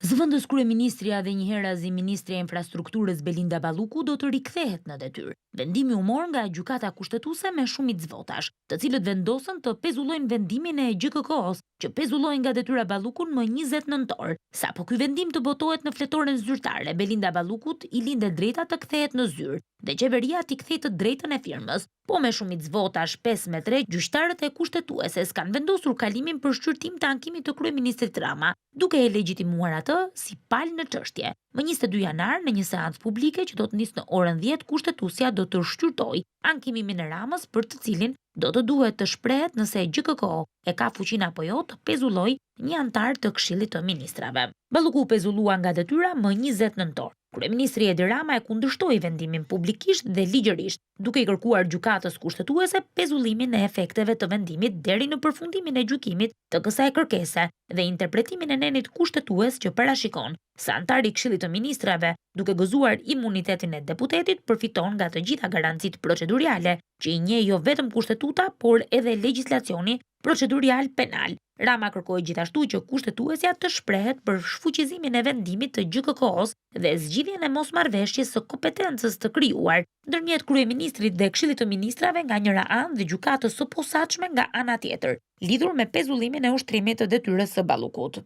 Zëvendëskryeministrja dhe njëherazi ministrja e Infrastrukturës Belinda Balluku do të rikthehet në detyrë. Vendimi u mor nga Gjykata Kushtetuese me shumicë votash, të cilët vendosën të pezullojnë vendimin e GJKKO-së që pezulloi nga detyra Ballukun më 20 nëntor. Sapo ky vendim të botohet në fletoren zyrtare, Belinda Ballukut i lind e drejta të kthehet në zyrë dhe qeveria t'i kthejë të drejtën e firmës. Po me shumicë votash, 5 me 3, gjyqtarët e Kushtetueses kanë vendosur kalimin për shqyrtim të ankimit të kryeministrit Rama, duke e legjitimuar atë si palë në çështje. Më 22 janar, në një seancë publike që do të nisë në orën 10, Kushtetuesja do të shqyrtojë ankimimin e Ramës, për të cilin do të duhet të shprehet nëse GJKKO e ka fuqinë apo jo të pezullojë një anëtar të Këshillit të Ministrave. Balluku u pezullua nga detyra më 20 nëntor. Kryeministri Edi Rama e kundërshtoi vendimin publikisht dhe ligjërisht, duke i kërkuar Gjykatës Kushtetuese pezullimin e efekteve të vendimit deri në përfundimin e gjykimit të kësaj kërkese dhe interpretimin e nenit kushtetues që parashikon se anëtari i Këshillit të Ministrave, duke gëzuar imunitetin e deputetit, përfiton nga të gjitha garancitë proceduriale që i njeh jo vetëm kushtetuta, por edhe legjislacioni procedurial penal. Rama kërkoi gjithashtu që kushtetuesja të shprehet për shfuqizimin e vendimit të GJKKO-s dhe zgjidhjen e mosmarrëveshjes së kompetencës të krijuar ndërmjet kryeministrit dhe Këshillit të Ministrave nga njëra anë dhe Gjykatës së Posaçme nga ana tjetër, lidhur me pezullimin e ushtrimit të detyrës së Ballukut.